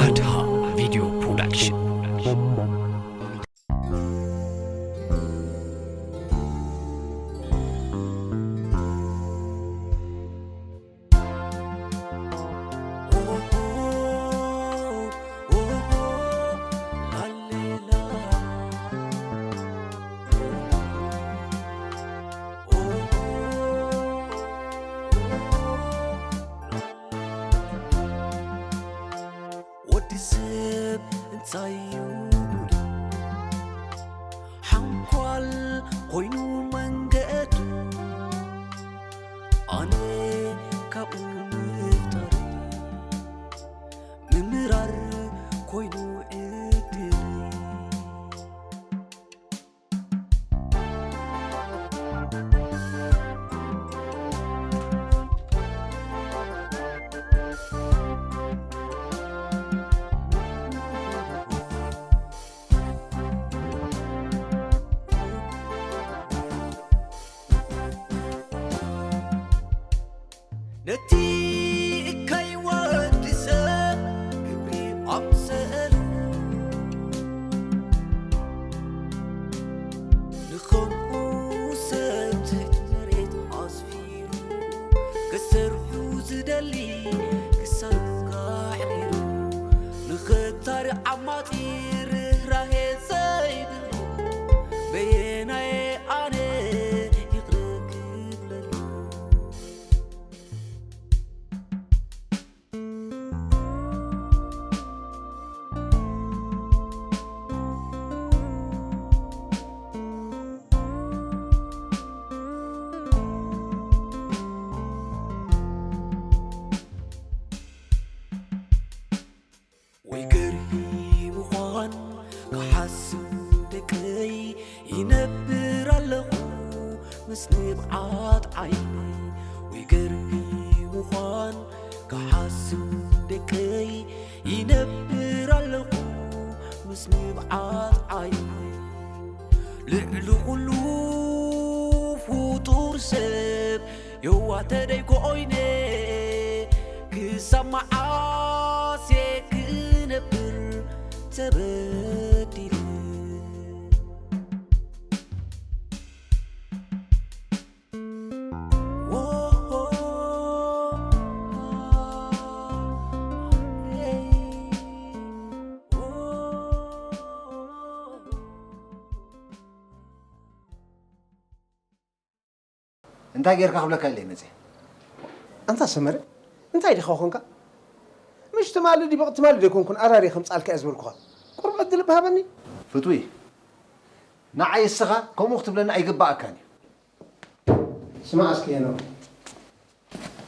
ኣድሃ ቪድዮ ፕሮዳክሽን። ወዲ ሰብ እንታይ እዩ ጉዱ? ሓንኳል ኮይኑ መንገዱ፣ ኣነ ካብኡ ምፍጣር፣ ምምራር ኮይኑ ዕድል። ነቲ እካይ ወዲ ሰብ ግብሪ ኣምሰሉ፣ ንኸምኡ ሰብ ትሕቲ መሬት ኣስፊሩ፣ ክሰርሑ ዝደሊ ክሳንካ ኣሕሪሩ፣ ንኽታሪ ዓማጺ ርህራሄ ዘይብሉ፣ በየናየ ኣነ ይቕረ ክብለሉ? ወይ ገርሂ ምዃን ክሓስብ ደቀይ ይነብር ኣለኹ ምስ ንብዓት ዓይነይ። ወይ ገርሂ ምዃን ክሓስብ ደቀይ ይነብር ኣለኹ ምስ ንብዓት ዓይነይ። ልዕሊ ኩሉ ፍጡር ሰብ የዋህ ተደይ ኮይነ ክሳብ መዓስ እየ ክነብር ተበዲለ? እንታይ ጌርካ ክብለካ ኢለ መጽየ። ኣንታ ሰመረ፣ እንታይ ዲኻ ኾንካ? ምሽ ትማሊ ዲበቕ ትማሊ ደይኮንኩን ኣራሪ ከምጻልካ እየ ዝበልኩኻ። ቁርብ ዕድል እባ ሃበኒ። ፍትዊ፣ ንዓይ እስኻ ከምኡ ክትብለኒ ኣይግባኣካን እዩ። ስማዕ እስኪ ሄኖክ።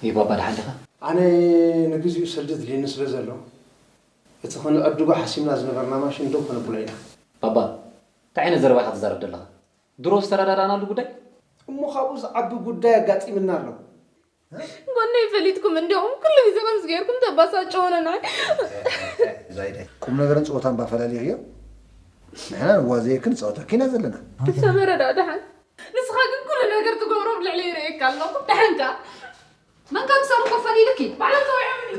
ይህ ባባ ደሓን ዲኻ? ኣነ ንግዚኡ ሰልዲ ድልየኒ ስለ ዘሎ፣ እቲ ክንዕድጎ ሓሲብና ዝነበርና ማሽን ደው ከነብሎ ኢና። ባባ፣ እንታይ ዓይነት ዘረባ ኢኻ ትዛረብ ዘለኻ? ድሮ ዝተረዳዳእናሉ ጉዳይ? እሞ ካብኡ ዝዓቢ ጉዳይ ኣጋጢምና ኣሎ። ጎነይ ፈሊጥኩም እንዲኹም ኩሉ ግዜ ከምዚ ጌርኩም ተባሳጭውና ንዓይ። ዛይደ፣ ቁም ነገርን ጸወታን ባፈላሊኽዮ? ንሕና ንዋዘየክን ንጻወተኪ ኢና ዘለና። ሰመረ ደኣ ደሓን። ንስኻ ግን ኩሉ ነገር ትገብሮ ብልዕሊ ይርእየካ ኣለኹ። ደሓንካ። መን ከም ዝሰርቆ ፈሊልኪ? ባዕሎም ተወዒዖምኒ።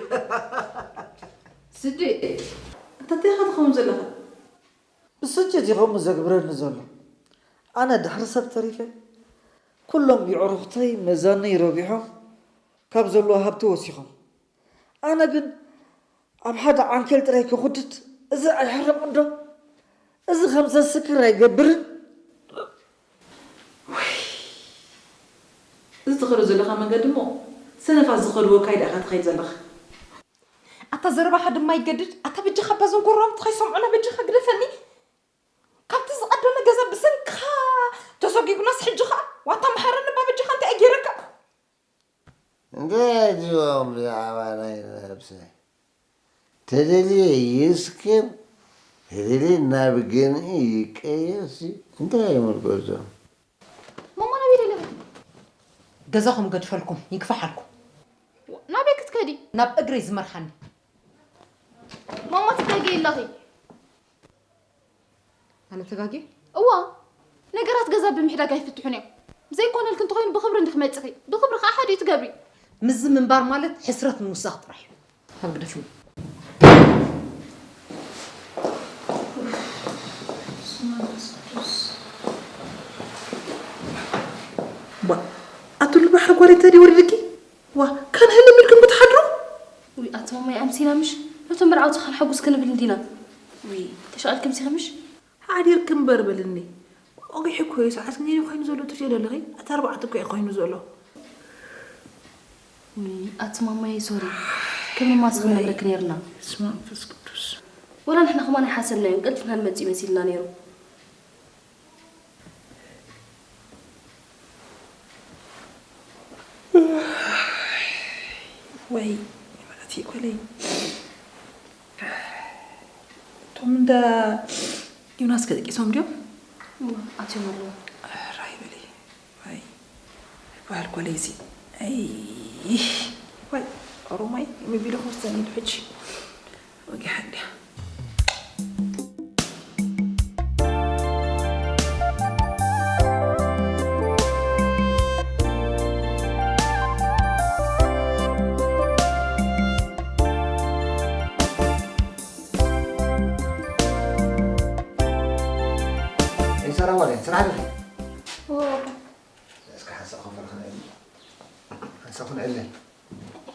ስዲ፣ ኣታ እንታይ ኢኻ ትኸውን ዘለኻ? ብስጭት እዩ ከምኡ ዘግብረኒ ዘሎ። ኣነ ድሕሪ ሰብ ተሪፈ፣ ኩሎም የዕሩኽተይ መዛነይ ረቢሖም ካብ ዘለዎ ሃብቲ ወሲኾም። ኣነ ግን ኣብ ሓደ ዓንኬል ጥራይ ክኹድድ፣ እዚ ኣይሕረቕን ዶ? እዚ ከም ዘስክር ኣይገብርን? ውይ፣ እዚ ትኸዶ ዘለኻ መንገዲ እሞ ሰነፋት ዝኸድዎ ካይዳ ኢኻ ትኸይድ ዘለኻ። ኣታ ዘረባኻ ድማ ይገድድ። ኣታ በጃኻ ባዞን ኮራም ትኸይሰምዑና በጃኻ ግደፈኒ። ካብቲ ዝቐደመ ገዛ ብሰንክኻ ተሰጒጉናስ ሕጂ ኸኣ ዋታ መሓረኒ እባ በጃኻ እንታይ እየ ገይረካ? እንታይ ኣድልዎም ብዛዕባ ናይ ነብሰይ? ተደልየ ይስክር፣ ተደልየ ናብ ገንኢ ይቀየር ሲ እንታይ ይምልከቶም? ማማ ናበይ ደለኻ? ገዛኹም ገድፈልኩም ይግፋሓልኩም። ናበይ ክትከዲ? ናብ እግረይ ዝመርሓኒ። ማማ ትጋገይ ኣለኺ። ኣነ ተጋግየ? እዋ፣ ነገራት ገዛ ብምሕዳግ ኣይፍትሑን እዮም። ዘይኮነልኪ እንተኾይኑ ብኽብሪ እንዲኺ መፂኺ፣ ብኽብሪ ከዓ ሓዲኡ ትገብሪ። ምስዚ ምንባር ማለት ሕስረት ምውሳኽ ጥራሕ እዩ። ካብ ግደፍኒ። መንፈስ ቅዱስ። ዋ፣ ኣቱል ባሕሪ ጓል እንተ ወሪድኪ? ዋ፣ ካን ህልም ኢልኩም ክትሓድሩ? ውይ፣ ኣቲ ማማይ ኣምሲና ምሽ? ነቶም መርዓውቲ ካልሓጉስ ክንብል እንዲና። ውይ፣ ተሻቐልክም ሲኸ ምሽ? ሓዲርክም እምበር በልኒ። ወጊሕ እኮ እዩ፣ ሰዓት ክንደይ ኮይኑ ዘሎ ትሪኦ ዘለኺ? ኣቲ ኣርባዕተ እኮ እዩ ኮይኑ ዘሎ። ውይ፣ ኣቲ ማማይ ሶሪ። ክብሪ ማስኽ ነብረክ ነይርና። በስመ ኣብ መንፈስ ቅዱስ። ወላ ንሕና ከማን ኣይሓሰብናዮን፣ ቀልጢፍና ንመጽእ መሲልና ነይሩ። ወይ፣ መዓት ይኮለይ። እቶም እንዳ ዮናስ ከ ደቂሶም ድዮም? እዋ፣ ኣትዮም ኣለዉ። ራይ በሊ። ወይ፣ በሃል ኮለይ እዚ። ኣይ፣ ወይ፣ ኦሮማይ፣ የሚቢሉ ሆስተን ይልሕች። ወጊሓ እንዲያ። ኣይሰራ ዋለ፣ ስራሕ ዶ? እዎ። እስከ ሓንሳእ ኮፈር ክንዕል። ሓንሳእ ክንዕል።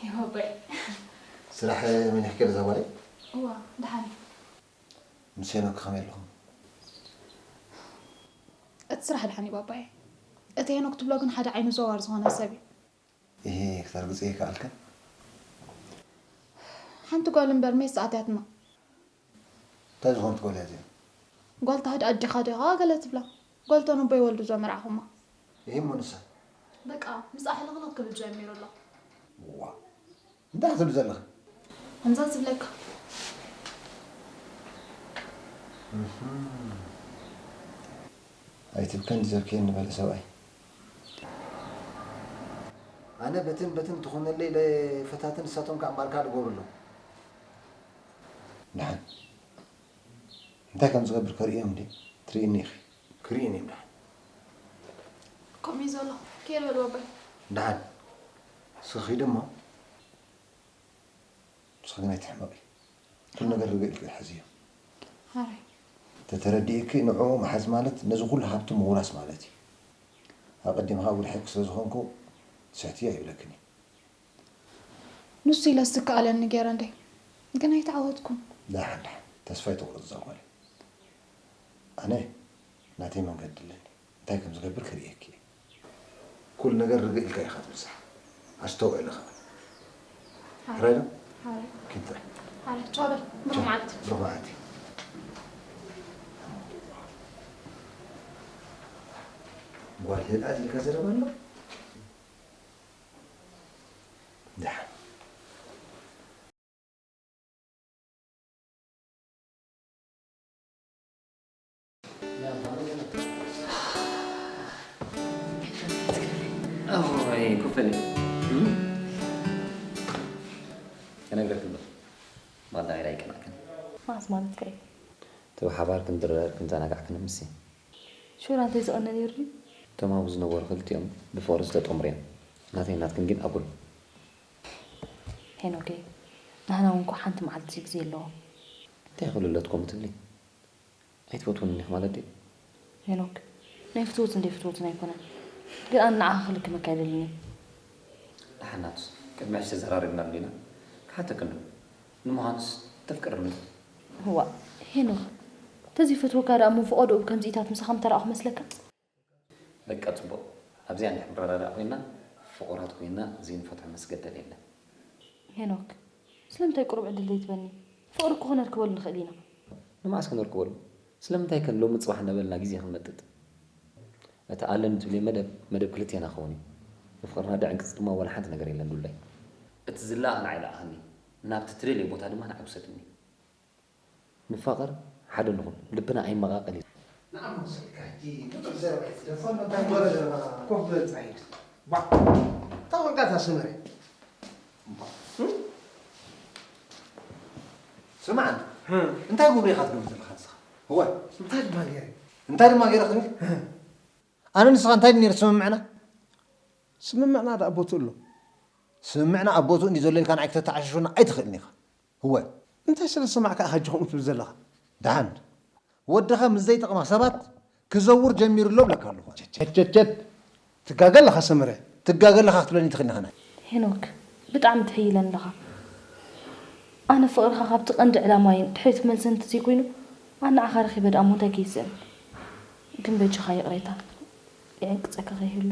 ይሆበይ። ስራሕ መኒሕኪ ዶ ዛጓለይ? እዋ፣ ደሓን እዩ። ምስ ሄኖክ ከመይ ኣለኹም? እቲ ስራሕ ደሓን እዩ ባባየ። እቲ ሄኖክ ትብሎ ግን ሓደ ዓይኑ ዘዋር ዝኾነ ሰብ እዩ። እሄ፣ ክተርግጽ ይከኣልከ? ሓንቲ ጓል እምበር ሜስ ኣትያትና። እንታይ ዝኾነት ጓል እያ እዚኣ? ጓል ታህድ ኣዴኻ ዲኻ ገለ ትብላ። ጓል ተንቦ ይወልዱ ዘመርዓኹማ። እሄ እሞ ንሳ? በቃ፣ ምስኣ ሕልኽልኽ ክብል ጀሚሩ ኣሎ። ዋ። እንታይ ክትብል ዘለኺ? ከምዛ ዝብለካ። እህም። ኣይትብከ እንዲ ዘብክየኒ በለ ሰብኣይ። ኣነ በትን በትን ትኾነለይ ኢለ ፈታትን ንሳቶም ከዓ እምበኣርካ ድገብሩ ኣለዉ። ደሓን። እንታይ ከም ዝገብር ከርእዮም እንዴ? ትርእይኒ ኢኺ። ክርእይኒ እዮም ደሓን። ከምኡ እዩ ዘሎ። ከይድ በል ባባይ። ደሓን። እስኺ ኺዲ እሞ። ንስኺ ግን ኣይትሕመቒ። ኩሉ ነገር ርግእ ኢልኪ ሕዝዮ። ሓራይ። ተተረዲእኪ ንዕኡ ምሓዝ ማለት ነዚ ኩሉ ሃብቲ ምውራስ ማለት እዩ። ኣቐዲምኻ ጉድሓይኪ ስለ ዝኾንኩ ስሕትዮ ኣይብለክን እየ። ንሱ ኢለስ ዝከኣለኒ ገይረ እንዴ። ግን ኣይተዓወትኩን። ደሓን ደሓን። ተስፋ ኣይትቑረጺ እዛ ጓለይ። ኣነ ናተይ መንገዲ ኣለኒ። እንታይ ከም ዝገብር ከርእየኪ እየ። ኩሉ ነገር ርግእ ኢልካ ኢኻ ትብጻሕ። ኣስተውዕል ኢኻ። ሓራይ። ሕራይ ዶ? ሓራይ። ኪድ ጥራይ። ሓራይ። ቻው በል። ብሩኽ ቻው። መዓልቲ። ብሩኽ መዓልቲ። ጓል ህድኣት ኢልካ ዘረባ ኣሎ? ደሓን። ኣይ፣ ኮፈለይ። እም? ከነግረክ እምበር፣ ማዳ ኢላ ኣይቀናዕክን። መዓስ ማለት ከ? እቲ ብሓባር ክንድረር ክንዘናጋዕ ክንምሲ። ሹራ እንተይ ዝቐነ ነይሩ ድዩ? እቶም ኣብኡ ዝነበሩ ክልቲኦም ብፍቕሪ ዝተጠምሩ እዮም። ናተይ ናትክን ግን ኣጉል። ሄኖከይ፣ ናህና እውን እኮ ሓንቲ መዓልቲ ግዜ ኣለዎ። እንታይ ክብልለትኩም ትብሊ? ኣይትፈትውንን ኢኺ ማለት ድዩ? ሄኖክ፣ ናይ ፍትወትን ዘይፍትወትን ኣይኮነን። ግን ኣነ ንዓኻ ክልክመካ ኣይደልን እየ። ደሓን ናቱስ፣ ቅድሚ ሕጂ ተዘራሪብናሉ ኢና። ክሓተክን ዶ? ንምዃኑስ ተፍቅርኒ ዶ? እዋእ፣ ሄኖክ፣ ተዘይፈትወካ ደኣ እሞ ፈቐዶኡ ብከምዚኢታት ምሳኻ ምተራእኹ መስለካ? በቃ ጽቡቕ። ኣብዚኣ እንድሕር ንረዳዳእ ኮይንና፣ ፍቑራት ኮይንና ዘይንፈትሖ መስገደል የለን። ሄኖክ፣ ስለምንታይ ቁሩብ ዕድል ዘይትበኒ? ፍቕሪ እኮ ክነርክበሉ ንኽእል ኢና። ንመዓስ ክነርክበሉ? ስለምንታይ ከ ንሎሚ ጽባሕ እናበልና ግዜ ክንመጥጥ? እቲ ኣለኒ ትብልዮ መደብ፣ መደብ ክልቴና ክኸውን እዩ። ንፍቕርና ደዕንቅጽ ድማ ዋላ ሓንቲ ነገር የለን ዱላይ። እቲ ዝለኣኽ ንዓይ ለኣኸኒ፣ ናብቲ ትደልዮ ቦታ ድማ ንዓይ ውሰድኒ። ንፋቐር፣ ሓደ ንኹን፣ ልብና ኣይመቓቐል እዩ። ንዓም ወሰድካ ሕጂ ብዙሕ ዘረባ እዩ ዝደርፎ ኣሎ። እንታይ ወረ ዘረባ? ኮፍ በል ጻሂድ። ባ፣ እንታይ ወርቃታ ስመረ? እም? ስማዕ፣ እም። እንታይ ጉብሬ ኢኻ ትገብር ዘለኻ ንስኻ? እወ። እንታይ ድማ ገይረ? እንታይ ድማ ገይረ ክትብል? እም። ኣነ ንስኻ እንታይ ድዩ ነይሩ ስምምዕና? ስምምዕና ደኣ ቦትኡ ኣሎ። ስምምዕና ኣብ ቦትኡ እንዲ ዘሎ ኢልካ ንዓይ ክተተዓሻሽወና ኣይትኽእልን ኢኻ። እወ። እንታይ ስለ ዝሰማዕካ ኢኻ ሕጂ ከምኡ ትብል ዘለኻ? ደሓን። ወድኻ ምስ ዘይጠቕማ ሰባት ክዘውር ጀሚሩ ኣሎ እብለካ ኣለኹ። ቸቸቸት። ትጋገ ኣለኻ ሰመረ። ትጋገ ኣለኻ ክትብለኒ ትኽእል ኢኻ። ሄኖክ፣ ብጣዕሚ ትሕይለን ኣለኻ። ኣነ ፍቕርኻ ካብቲ ቀንዲ ዕላማይን ድሕሪት መልሰን እንተዘይኮይኑ፣ ኣነ ንዓኻ ረኺበ ደኣ ሞታይ ከይስእን። ግን በጃኻ ይቕሬታ። ይዕንቅጸካ ከይህሉ።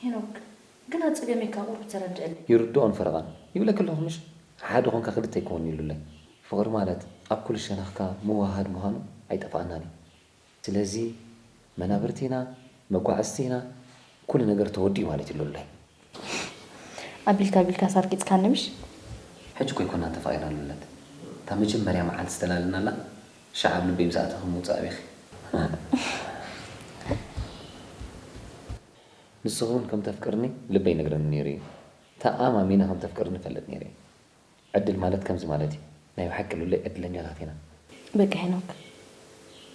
ሄኖክ፣ ግና ጸገመይ ካብ ቁሩብ ተረድአኒ። ይርድኦን ፈረቓን ይብለኪ ኣለኹ ምሽ? ሓደ ኾንካ ክልተ ኣይኮን ይሉለይ። ፍቕሪ ማለት ኣብ ኩሉ ሸነኽካ ምውሃድ ምዃኑ ኣይጠፍኣናን እዩ። ስለዚ መናብርቲ ኢና፣ መጓዕዝቲ ኢና፣ ኩሉ ነገር ተወዲኡ ማለት እዩ ሉለይ። ኣቢልካ ኣቢልካ ሳርቂጽካኒ ምሽ? ሕጂ እኮ ኣይኮናን ተፋቒርና ሉለት። እታ መጀመርያ መዓልቲ ዝተላለናላ ሻዕ ኣብ ልበይ ምስ ኣተኺ ምውጻእ ኣቢኺ። ንስኺ እውን ከም ተፍቅርኒ ልበይ ይነግረኒ ነይሩ እዩ። ተኣማሚነ ከም ተፍቅርኒ እፈልጥ ነይረ እየ። ዕድል ማለት ከምዚ ማለት እዩ። ናይ ብሓቂ ሉለይ ዕድለኛታት ኢና። በቃ ሄኖክ፣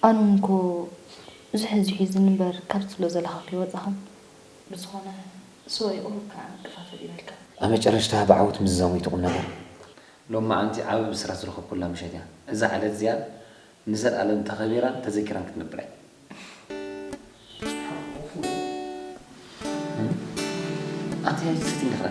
ኣነ እውን እኮ እዚ ሕዚ ሒዝኒ እምበር ካብ ትብሎ ዘለኻ ከይወጻኹም። ብዝኾነ ስወይ ቁሩብ ከዓ እንቅፋት ፈጢረልካ። ኣብ መጨረሽታ ብዓወት ምዝዛሙ እቲ ቁም ነገር። ሎማዓንቲ ዓቢ ብስራት ዝረኸብኩላ ምሸት እያ። እዛ ዕለት እዚኣ ንዘለኣለም ተኸቢራን ተዘኪራን ክትነብር እያ። ኣቲ ያጅ ስትኝ ኸ?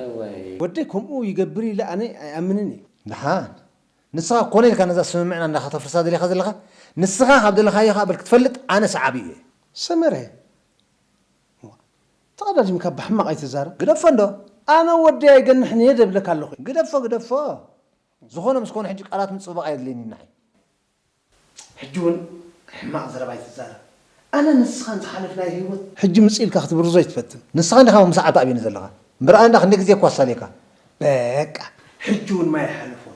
እወይ። ወደይ ከምኡ ይገብር ኢለ ኣነ ኣይኣምንን እየ። ደሓን። ንስኻ ኮነ ኢልካ ነዛ ስምምዕና እንዳኻ ተፍርሳ ደሊኻ ዘለኻ? ንስኻ ካብ ደለኻዮ ኸኣ በል ክትፈልጥ ኣነ ሰዓቢ እየ። ሰመረ። ተቐዳዲምካ ብሕማቕ ኣይትዛረብ። ግደፎ እንዶ። ኣነ ወደይ ኣይገንሕን እየ ደብለካ ኣለኹ። ግደፎ፣ ግደፎ። ዝኾነ ምስ ኮነ ሕጂ ቃላት ምጽብባቕ ኣየድልየኒ ንዓይ። ሕጂ እውን ሕማቕ ዘረባ ኣይትዛረብ። ኣነ ንስኻን ዝሓለፍናዮ ህይወት ሕጂ ምጽእ ኢልካ ክትብርዞ ኣይትፈትን። ንስኻ እንዲኻ ምሳዕ ተኣብየኒ ዘለኻ። እምበር ኣነ እንዳ ክንደይ ግዜ እኳ ኣሳልየካ። በቃ፣ ሕጂ እውን ማይ ኣይሓለፎን።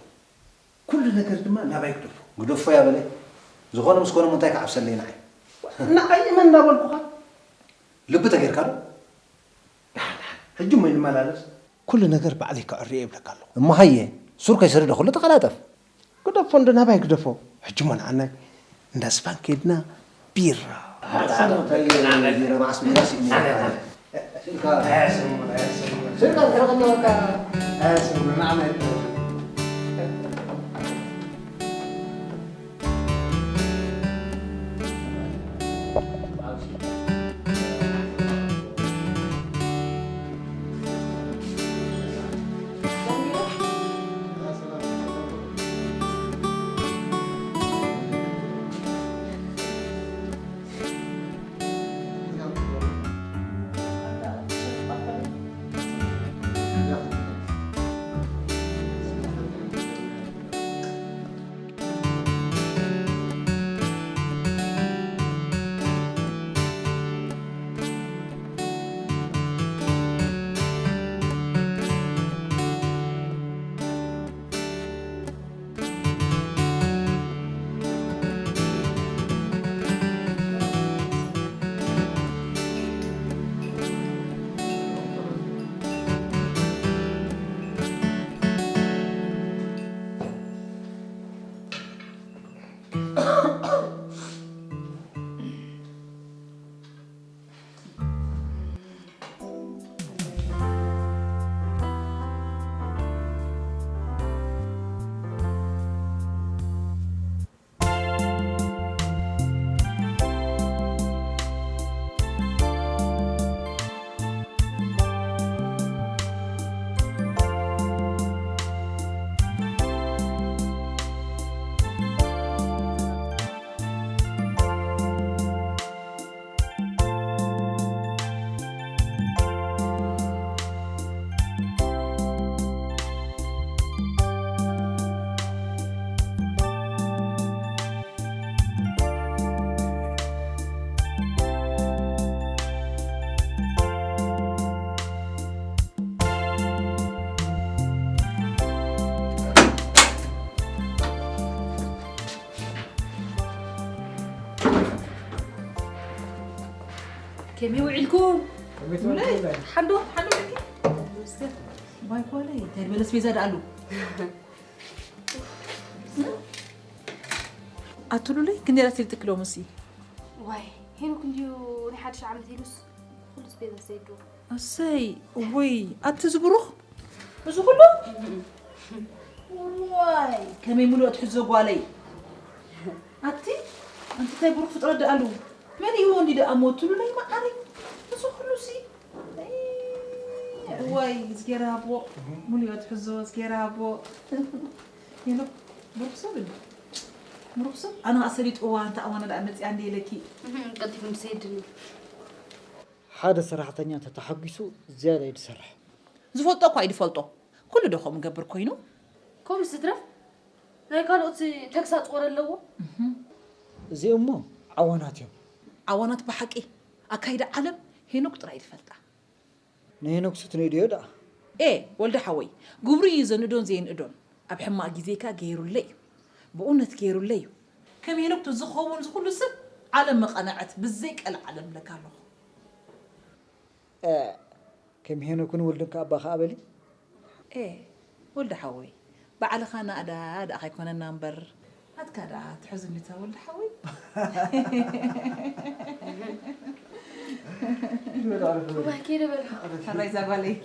ኩሉ ነገር ድማ ናባይ ግደፎ። ግደፎ እያ በለይ። ዝኾነ ምስ ኮነ እሞ እንታይ ክዓብሰለይ ንዓይ? ንዓይ እመን እንዳበልኩኻ። ልቢ ተጌርካ ዶ? ደሓን፣ ደሓን። ሕጂ እሞ ይንመላለስ። ኩሉ ነገር ባዕለይ ከዕርዮ እብለካ ኣለኹ። እሞ ሃየ፣ ሱር ከይሰደደ ኩሉ ተቐላጠፍ። ግደፎ እንዶ ናባይ ግደፎ። ሕጂ እሞ ንዓናይ እንዳ ስፓን ከይድና ቢራ። ኣታ፣ ኣታ፣ እንታይ ቢራ መዓስ ቢራ ስኢነ? ስልካ። ኣያስሙ፣ ኣያስሙ። ስልካ ትሕረቐና በቃ። ኣያስሙ፣ ንዓናይ። ከመይ ውዒልኩም? ከመይ ትውዕሉ? ሓንዶ፣ ሓንዶ ደቂ? ዋይ ጓለይ፣ እንታይ ዝበለ ኣስቤዛ ደኣ ኣሎ? ኣቱሉለይ፣ ክንደይ ራት ይልጥክ ሎምሲ? ዋይ፣ ሄኖክ እንድዩ ናይ ሓድሽ ዓመት ኢሉስ ኩሉ ኣስቤዛ ሰይዱ። እሰይ፣ ወይ ኣቲ ዝብሩኽ፣ እዚ ኩሉ? ዋይ፣ ከመይ ሙሉእ ትሕዞ ጓለይ። ኣቲ፣ ኣንቲ እንታይ ብሩኽ ፍጥረት ደኣ ኣለዉ? መን እዩ እንዲ ደኣ ሞትሉለይ መዓረይ? እዚ ኩሉ ሲ? ኣይ፣ ዋይ፣ እዝጌር ሃቦ፣ ሙሉእ ትሕዞ፣ እዝጌር ሃቦ። የሎ፣ ብሩኽ ሰብ እንዲ። ብሩኽ ሰብ፣ ኣነ ኸኣ ሰሊጥዋ፣ እንታ ኣዋና ደኣ መጺኣ እንዲ ኢለኪ። እህ፣ ቀልጢፉ ምስ ይድኒ። ሓደ ሰራሕተኛ እንተ ተሓጒሱ ዝያዳ እዩ ዝሰርሕ። ዝፈልጦ እኳ እዩ ዝፈልጦ። ኩሉ ዶ ከምኡ ገብር ኮይኑ? ከምኡ ዝትረፍ ናይ ካልኦት ተግሳጽ ወረ ኣለዎ። እዚኦም እሞ ዓዋናት እዮም። ዓዋናት ብሓቂ ኣካይዳ ዓለም ሄኖክ ጥራይ ዝፈልጣ። ንሄኖክስ ትንእድዮ ደኣ? ኤ፣ ወልደ ሓወይ፣ ግብሩ እዩ ዘንእዶን ዘየንእዶን። ኣብ ሕማቕ ግዜካ ገይሩለይ እዩ። ብእውነት ገይሩለይ እዩ። ከም ሄኖክ ዝኸውን ዝኹሉ ሰብ ዓለም መቐነዐት ብዘይ ቀልዓለም እብለካ ኣለኹ። እ፣ ከም ሄኖክን ወልድን ከኣ ኣባኻ ኣበሊ? ኤ፣ ወልደ ሓወይ፣ ባዕልኻ ናእዳ ደኣ ከይኮነና እምበር፣ ናትካ ደኣ ትሕዝኒ እታ ወልደ ሓወይ። እዋይ፣ ከይደ በልሖ። ሕራይ እዛ ጓለይ።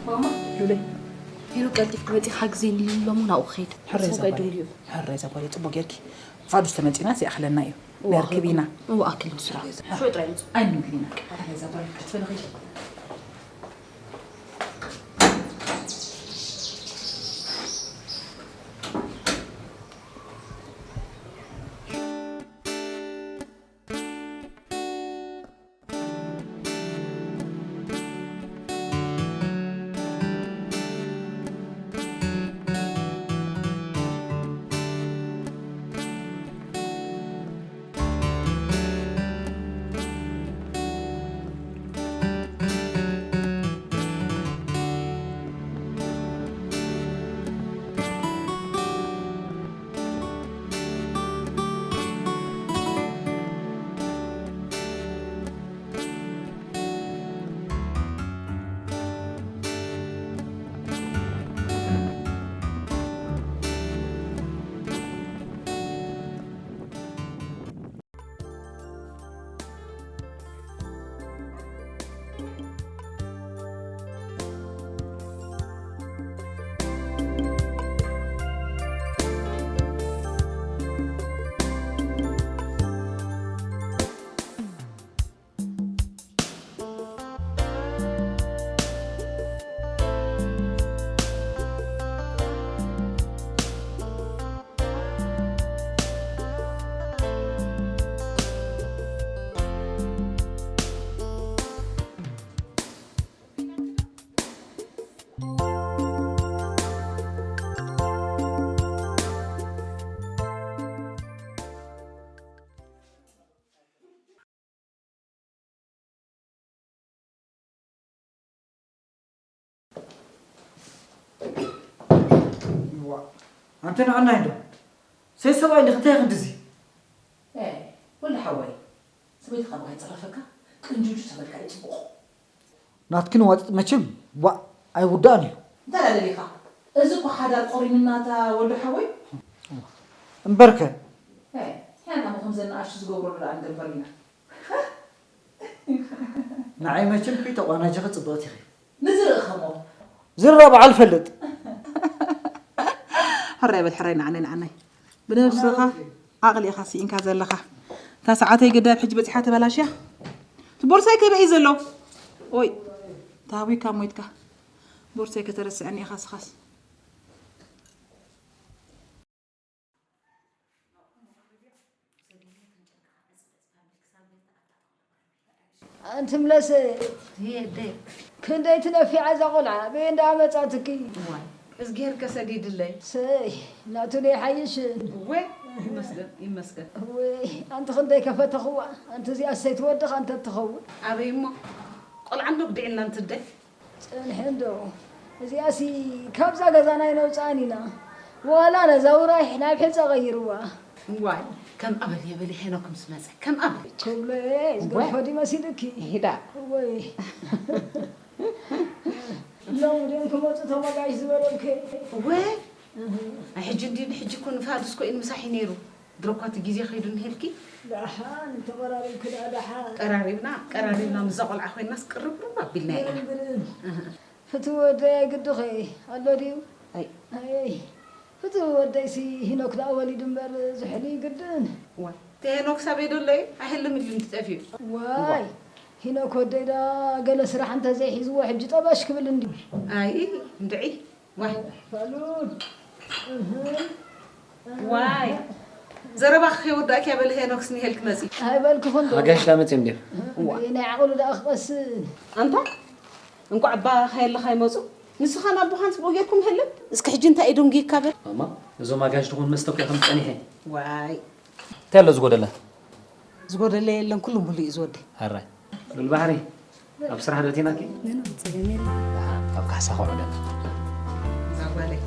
ማማ፣ ሉለይ። ሄኖክ ቀልጢፍኪ መፂኺ ሓግዘኒ ኢሉ ኣሎ እሞ ናብኡ ክኸይድ። ሕራይ እዛ ጓለይ። ሕራይ እዛ ጓለይ፣ ፅቡቅ ጌርኪ። ፋዱስ ተመፂና ዘይኣኽለና እዩ። እዋ፣ ነርክብ ኢና። እዋ፣ ኣክል ንሱ። ሕራይ እዛ። ሽዑ ጥራይ ምፁ። ኣይንምግብ ኢና። ሕራይ እዛ ጓለይ፣ ክትፈለኺ። ዋ፣ ኣንተ ንዕናይ እንዶ። ሰይ ሰብኣይ እንዲ ክንታይ ክንድዚ? ኤ፣ ወልደ ሓወይ፣ ሰበይትኻ እኳ ኣይጸረፈካ፣ ቅንጅልጁ ተበልካ እዩ ጽቡቕ። ናትክን ዋጥጥ መቸም፣ ዋእ፣ ኣይውዳእን እዩ። እንታይ ደኣ ደሊኻ? እዚ እኮ ሓዳር ቆሪንና እታ ወልደ ሓወይ። እምበርከ። ኤ፣ ሕያና እሞ ከምዘን ንኣሽቱ ዝገብረሉ ደኣ ንገበር ኢና። ንዓይ መቸም ተቋናጅኺ ጽብቕቲ ኢኺ። ንዝርኢ ኸሞ። ዝረኣ በዓል ፈልጥ። ሕራይ በል ሕራይ፣ ንዓናይ ንዓናይ። ብነብስኻ ዓቕሊ ኢኻ ስኢንካ ዘለኻ። እታ ሰዓተይ ገዳብ ሕጂ በጺሓ ተበላሽያ። እቲ ቦርሳይ ከበይ እዩ ዘሎ? ኦይ፣ ተሃዊካ ሞይትካ። ቦርሳይ ከተረስዐኒ ኢኻ ስኻስ። ኣንቲ ምለሰ፣ የደ ክንደይ ትነፊዓ እዛ ቆልዓ፣ በየ እንዳመጻትኪ። ዋይ እዝግሄር ከሰዲድለይ። ሰይ፣ ናቱ ደይ ሓይሽን። እወ ይመስገን ይመስገን። ወይ ኣንቲ ክንደይ ከፈተኽዋ፣ ኣንቲ እዚኣ ሰይ ትወድኻ እንተ ትኸውን። ኣበይ እሞ ቆልዓ እንዶ ብድዕና እንትደ ጽንሒ እንዶ፣ እዚኣሲ ካብዛ ገዛና ኣይነውጽኣን ኢና። ዋላ ነዛ ውራይ ናብ ሕጸ ቀይርዋ። ዋይ ከም ኣበል የበል ሄኖክ ምስ መጸ ከም ኣበል። ቸብለ ዝገድፎ ድዩ መሲልኪ? ሂዳ ወይ ሎም ድዮም ክመጹ ተመጋሽ ዝበለልከ? ወይ ኣይ ሕጂ እንዲ ንሕጂ እኮ ንፋድስ ኮ እዩ ምሳሒ ነይሩ። ድሮ እኳ እቲ ግዜ ከይዱ እንሄልኪ። ደሓን ተቐራሪብኪ ደኣ ደሓን። ቀራሪብና ቀራሪብና ምዛ ቆልዓ ኮይናስ ቅርብርብ ኣቢልና ኢና። ብርን ብርን። ፍትው ወደይ ኣይግድኸ ኣሎ ድዩ? ኣይ ኣይ ፍትው ወደይሲ ሂኖክ ደኣ ወሊዱ እምበር ዝሕል እዩ ግድን። ዋይ እቲ ሄኖክ ሳበይ ደሎ እዩ ኣይህልም እዩ እንዲ ጠፊኡ። ዋይ ሂኖክ ወደይ ደኣ ገለ ስራሕ እንተዘይሒዝዎ ሕጂ ጠበሽ ክብል እንዲ። ኣይ እንድዒ ዋይ ፋሉን እህ ዋይ ዘረባኺ ከይወዳእኪ በለ ሄኖክስ ንሄልክ መፂ። ኣይበልክኹን ዶ? ኣጋሽ ዳመፅኦም ድዮም? ናይ ዓቕሉ ደኣ ክቐስን። ኣንታ እንኳዕ ኣባኻ የለኻ ይመፁ። ንስኻን ኣቦኻን ፅቡቅ ጌርኩም ህልም። እስኪ ሕጂ እንታይ እዩ ደንጉይካ በል። ማማ፣ እዞም ኣጋሽ ዝኾኑ መስተ እኮ ከም ጸኒሐ። ዋይ እንታይ ኣሎ ዝጎደለ? ዝጎደለ የለን፣ ኩሉ ሙሉእ እዩ ዝወደይ። ኣራይ ሉል ባህሪ ኣብ ስራሕ ዶ ቴናኪ? ምንም ጸገም የለን። ኣብ ካሳ ኮዕደና እዛ ጓለይ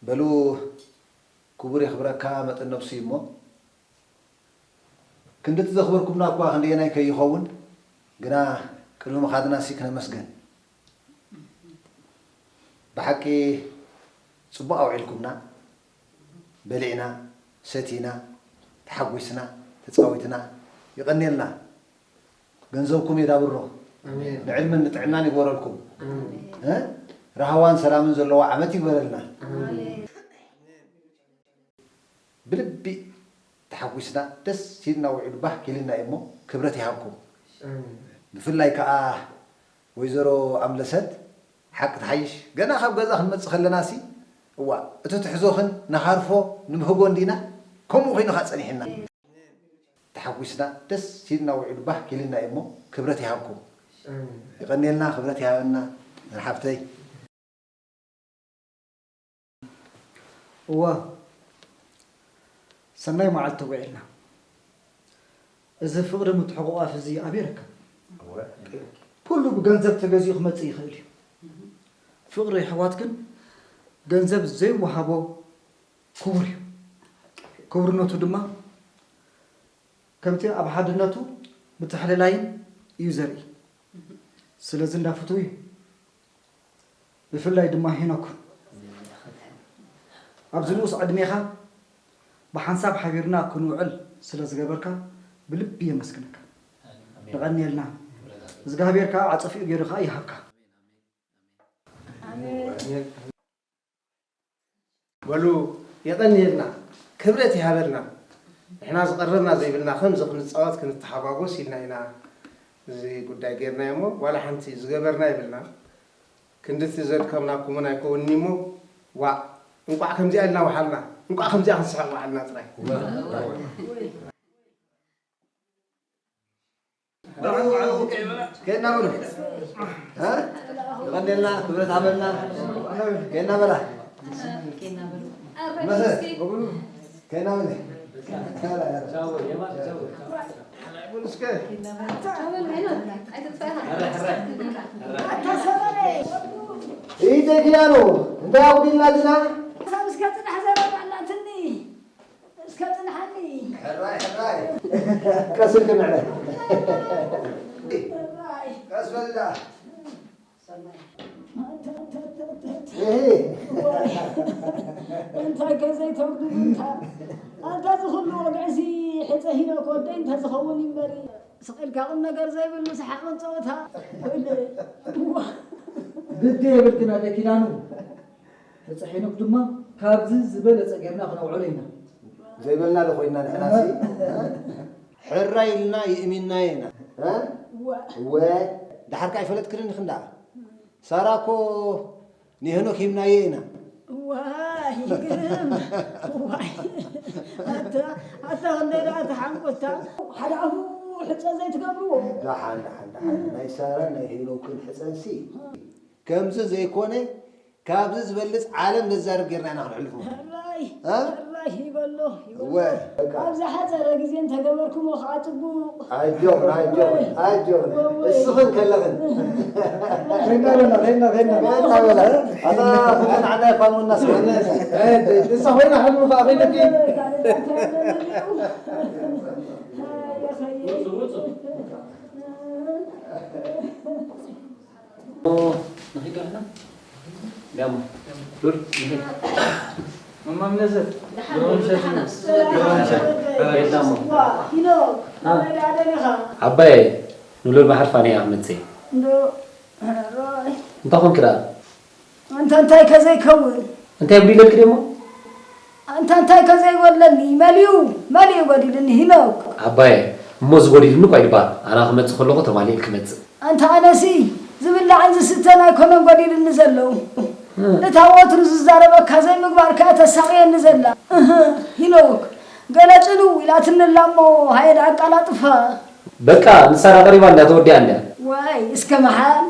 በሉ ክቡር የኽብረካ መጠን ነብሱ እዩ እሞ፣ ክንድቲ ዘኽበርኩምና እኳ ክንደየናይ ከይኸውን፣ ግና ቅድሚ ምኻድናሲ ክነመስገን። ብሓቂ ጽቡቕ ኣውዒልኩምና። በሊዕና፣ ሰቲና፣ ተሓጒስና፣ ተጻዊትና። የቐንየልና። ገንዘብኩም የዳብሮ። ኣሜን። ንዕድመን ንጥዕናን ይግበረልኩም። ኣሜን። እ? ራህዋን ሰላምን ዘለዎ ዓመት ይግበረልና። ኣሜን። ብልቢ ተሓጒስና፣ ደስ ኢልና ውዒሉ ባህ ኢልና እዩ እሞ ክብረት ይሃብኩም። ኣሜን። ብፍላይ ከኣ ወይዘሮ ኣምለሰት ሓቂ ትሓይሽ፣ ገና ካብ ገዛ ክንመጽእ ከለናሲ፣ እዋ፣ እቲ ትሕዞኽን ንሃርፎ ንምህጎ እንዲና፣ ከምኡ ኮይኑኻ ጸኒሕና። ተሓጒስና፣ ደስ ኢልና ውዒሉ ባህ ኢልና እዩ እሞ ክብረት ይሃብኩም። ኣሜን። የቐንየልና፣ ክብረት ይሃበና። ሓፍተይ። እወ፣ ሰናይ መዓልቲ ውዒልና። እዚ ፍቕሪ ምትሕቑቓፍ እዚ ኣበይ ይርከብ? እወ። ኩሉ ብገንዘብ ተገዚኡ ክመጽእ ይኽእል እዩ። ፍቕሪ ኣሕዋት ግን ገንዘብ ዘይወሃቦ ክቡር እዩ። ክቡርነቱ ድማ ከምቲ ኣብ ሓድነቱ ምትሕልላይን እዩ ዘርኢ። ስለዚ እንዳፍትው እዩ። ብፍላይ ድማ ሄኖክ፣ ኣብዚ ንኡስ ዕድሜኻ ብሓንሳብ ሓቢርና ክንውዕል ስለ ዝገበርካ ብልቢ የመስግነካ። የቐንየልና። እግዚኣብሔር ከኣ ዓጸፊኡ ገይሩ ከኣ ይሃብካ። በሉ የቐንየልና፣ ክብረት ይሃበልና። ንሕና ዝቐረብና ዘይብልና ከምዚ ክንጻወት ክንተሓጓጎስ ኢልና ኢና እዚ ጉዳይ ጌርናዮ እሞ፣ ዋላ ሓንቲ ዝገበርና የብልና። ክንድቲ ዘድከምናኩምን ኣይከውንኒ እሞ፣ ዋእ፣ እንቋዕ ከምዚኣ ኢልና ወሓልና፣ እንቋዕ ከምዚኣ ክንስሕቕ ወዓልና ጥራይ። ከየና በሉ። እ? የቐንየልና፣ ክብረት ሃበልና። ከየና በላ። መሰ፣ ከየና በላ። እስከ። ኢደ ኪዳኑ፣ እንታይ ኣጉዲልና ድና? ሳብ እስከ ጽናሕ ዘረባ ኣላትኒ። እስከ ጽንሓኒ። ሕራይ፣ ሕራይ። ቀስ ኢልኪ ምዕረ። ሕራይ። ቀስ በሊ ደኣ። ሰናይ። እሂ። እንታይ ከ ዘይተውድሉ እንታ። ኣንታ እዚ ኩሉ ወግዕሲ ሕጸ ሂኖ ክወደይ እንተ ዝኸውን እምበሪ። ስቕ ኢልካ ቁም ነገር ዘይብሉ ሰሓቕን ጸወታ። ወይለ። እዋ። ግዲ የብልክን ኣደ ኪዳኑ። ተጻሒኑክ ድማ ካብዚ ዝበለጸ ጌርና ክነውዕሎ ኢና። ዘይበልና ዶ ኮይንና ንሕናሲ? ሕራይ ኢልና ይእሚንናዮ ኢና። እ? እወ። እወ። ደሓር ከ ኣይፈለጥክንን ኢኽን ደኣ? ሳራ እኮ ንሄኖክ ሂብናዮ ኢና። ዋይ፣ ይግርም። ዋይ። ኣታ፣ ኣታ ክንደይ ደኣ ተሓንቆታ። ሓደ ኣፉ ሕጸ ዘይትገብርዎ። ደሓን፣ ደሓን፣ ደሓን። ናይ ሳራን ናይ ሄኖክን ሕጸንሲ ከምዚ ዘይኮነ፣ ካብዚ ዝበልጽ ዓለም ነዛርብ ጌርና ኢና ክነሕልፎ። ሕራይ፣ እ? ሕራይ ይበሎ፣ ይበሎ። እወ፣ በቃ። ኣብ ዝሓጸረ ግዜ እንተገበርኩሞ ከዓ ጽቡቕ። ኣጆኽን፣ ኣጆኽን፣ ኣጆኽን። እወ፣ እወ። እስኽን ከለኽን። ከይና በላ፣ ከይና፣ ከይና። ከይና በላ። ኣታ ኩለን ዓዳ ይፋልሙና ስለ። ንሳ ኮይና ሕልሚ ከዓ ከይነኪ። ንኺድ ዶ ንሕና? ዳሞ። ዱር፣ ንኺድ። መማም ነዘር። ደሓን፣ ደሓን። ደሓን። ዳሞ። ዋ፣ ሂኖ፣ አ። ኣበይ ደኣ ደሊኻ? ዓባየ፣ ንሉል ባሕሪ ፋንያ ክመጽእ። እንዶ፣ ሮይ። እንታይ ኮንኪ ደኣ? ኣንታ እንታይ ከ ዘይከውን? እንታይ ጉዲለልኪ ደሞ? ኣንታ እንታይ ከ ዘይጎድለኒ? መሊኡ፣ መሊኡ ጎዲልኒ ሂኖክ። ዓባየ፣ እሞ ዝጎዲልኒ እኳ ይድባ፣ ኣና ክመጽእ ከለኹ ተማሊኡ ክመጽእ። ኣንታ ኣነሲ ዝብላዕን ዝስተን ኣይኮነን ጎዲልኒ ዘሎ። እ። እታ ወትሩ ዝዛረበካ ዘይምግባር ከኣ ተሳቕየኒ ዘላ። እህ፣ ሂኖክ፣ ገለ ጽንው ኢላትኒ ኣላ እሞ ሃየ ደኣ ኣቃላጥፋ። በቃ፣ ንሳ ደኣ ቀሪባ እንድያ፣ ተወዲኣ እንድያ። ዋይ፣ እስከ መሓል።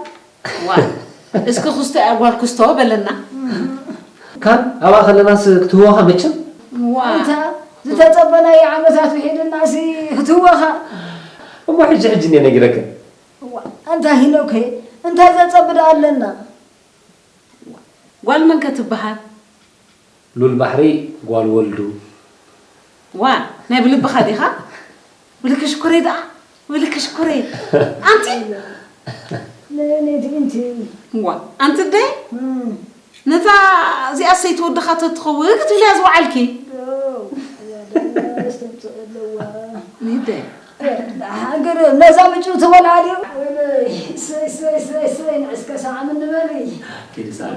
ዋ፣ እስኪ ክስቶ እያ ጓል ክስቶ በለና። ካን ኣብኣ ከለናስ ክትህወኻ መቸም። ዋ። ኣንታ ዝተጸበናዮ ዓመታት ውሒድናሲ ክትህወኻ። እሞ ሕጂ ሕጂ እኔ ነጊረክን። ዋ፣ ኣንታ ሂኖከ እንታይ ዘጸብዳ ኣለና? ጓል መን ከ ትበሃል? ሉል ባሕሪ ጓል ወልዱ። ዋ ናይ ብልብኻ ዲኻ? ውልክ ሽኩረይ ደኣ ውልክ ሽኩረይ። ኣንቲ ነኔ ድእንቲ ዋ ኣንቲ ደይ ነታ እዚኣ ሰይቲ ወድኻ ተትኸውን ክትብልያ ዝወዓልኪ። ኒደ ሃገር ነዛ ምጭውቲ ወላዲ ሰይ ሰይ ሰይ ሰይ ንዕስከ ሰዓም እንበል። ኪዲ ሰዓም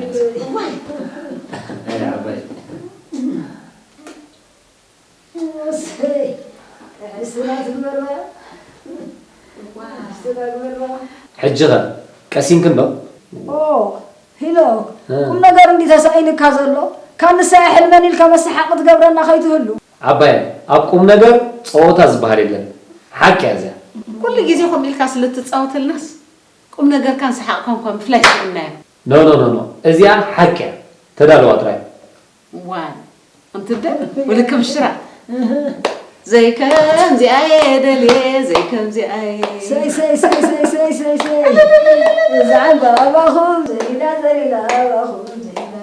ዓባይ ሰይ ስራ ትግበርባ ስራ ግበርባ። ሕጂ ኸ ቀሲንክን ዶ? ኦ ሂኖክ ቁም ነገር እንዲ ተሳኢንካ ዘሎ ካብ ንሳ ሕልመን ኢልካ መሰሓቂ ትገብረና ከይትህሉ። ዓባየ ኣብ ቁም ነገር ፀወታ ዝበሃል የለን ሓቂ እያ እዚኣ። ኩሉ ግዜ ከምኡ ኢልካ ስለ እትፃወተልናስ ቁም ነገርካን ሰሓቕካን እኳ ምፍላይ ስኢንናዮ። No no no no እዚኣ ሓቂ እያ ተዳለዋ ጥራይ። ዋይ ኣንትደ ወለ ከም ሽራ ዘይከምዚኣየ ደልየ ዘይከምዚኣየ ሰይ ሰይ ሰይ ሰይ ሰይ ሰይ ሰይ እዛ ዕምባባኹም ዘሊላ ዘሊላ ኣባኹም ዘሊላ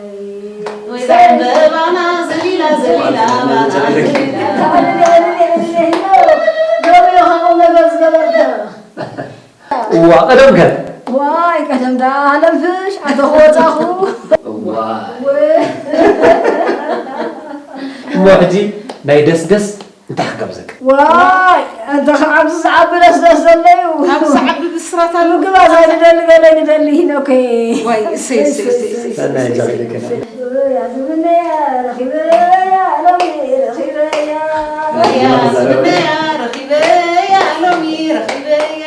ወይ ዕምበባና ዘሊላ ዘሊላ ኣባና ሎሚ ኢኻ ቁም ነገር ዝገበርካ እዋ ቀደም ከ ዋይ ቀደም ዳ ኣለምፍሽ ኣቶ ክወፃኹ እዋ እሞ ሕጂ ናይ ደስደስ እንታይ ክጋብዘካ ዋይ እንተ ከዓብዚ ዝዓቢ ደስደስ ዘሎ እዩ ኣብ ዝዓቢ ብስራት ኣሎ ምግብ ኣዛይ ንደሊ ገለ ንደሊ ሂኖከ ዋይ እሰይ እሰይ እሰይ እሰይ ሰናይ ጃግሪክና ያዝምነያ ረኺበያ ሎሚ ረኺበያ ወያ ዝምነያ ረኺበያ ሎሚ ረኺበያ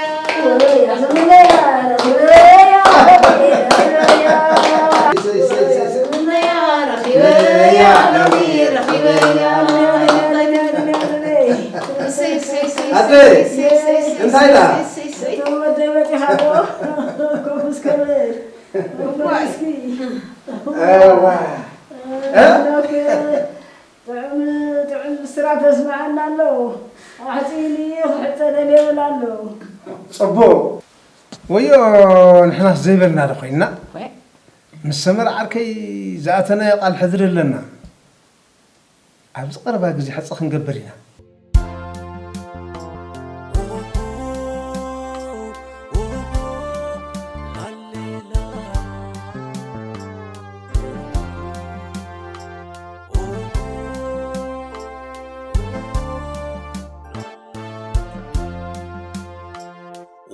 ያዝምነያ ረኺበያ ሎሚ ረኺበያ ዝምነያ ረኺበያ ሎሚ ረኺበያ እሰይ እሰይ እሰይ ኣደ እንታይ ኢላ ወደይ መፂኻ ዶ ኮፍ እስከ በል እስኪ እዋ ጥዑም ጥዑም ብስራት ተስምዓና ኣሎ ኣሕፂኒ ክሕፀነን የብል ኣሎ ፅቡቅ ወዮ ንሕናስ ዘይበልና ዶ ኮይንና ምስ ሰመር ዓርከይ ዝኣተናዮ ቃል ሕድሪ ኣለና ኣብዚ ቀረባ ግዜ ሕፀ ክንገብር ኢና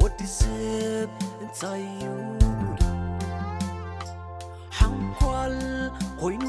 ወዲ ሰብ እንታይ እዩ ሓንኳል ኮይኑ